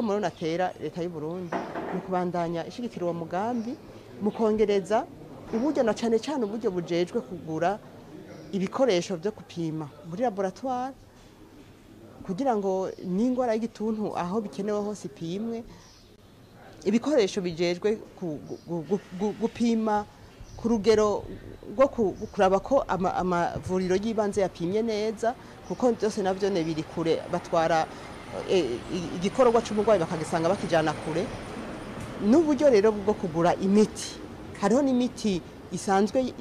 Akamo natera leta y'u Burundi mu kubandanya ishigikira uwo mugambi mu kongereza uburyo, na cane cane uburyo bujejwe kugura ibikoresho vyo gupima muri laboratoire, kugira ngo n'ingwara y'igituntu aho bikenewe hose ipimwe, ibikoresho bijejwe gupima ku rugero rwo kuraba ko amavuriro y'ibanze yapimye neza, kuko byose navyo ne biri kure, batwara igikorwa c'umurwayi bakagisanga bakijana kure. N'uburyo rero bwo kugura imiti, hariho n'imiti isanzwe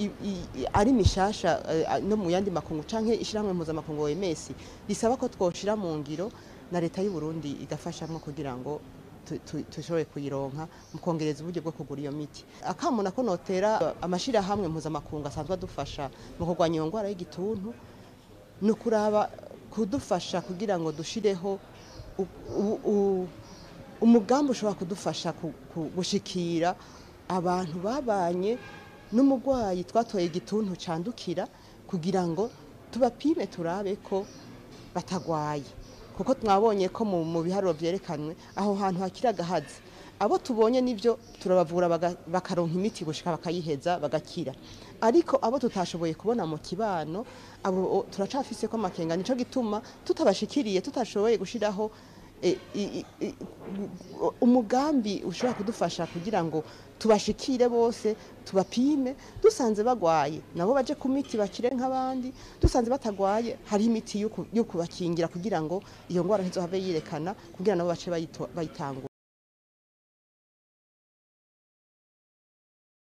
ari mishasha no mu yandi makungu canke ishirahamwe mpuzamakungu OMS risaba ko twoshira mu ngiro, na leta y'u Burundi igafashamwo kugira ngo tushobore kuyironka mu kongereza uburyo bwo kugura iyo miti. Akamo nako notera amashirahamwe mpuzamakungu asanzwe adufasha mu kurwanya iyo ngwara y'igituntu ni ukuraba kudufasha kugira ngo dushireho umugambi ushobora kudufasha gushikira abantu babanye n'umurwayi twatoye igituntu candukira, kugira ngo tubapime turabe ko batagwaye, kuko twabonye ko mu biharuro vyerekanwe aho hantu hakiri agahazi. Abo tubonye nivyo turabavura bakaronka imiti gushika bakayiheza bagakira, ariko abo tutashoboye kubona mu kibano abo turacafise ko amakenga. Nico gituma tutabashikiriye, tutashoboye gushiraho umugambi ushobora kudufasha kugira ngo tubashikire bose, tubapime, dusanze bagwaye nabo baje ku miti bakire nk'abandi, dusanze batagwaye hari imiti yo kubakingira kugira ngo iyo ngwara ntizohave yirekana, kugira nabo bace bayitangura.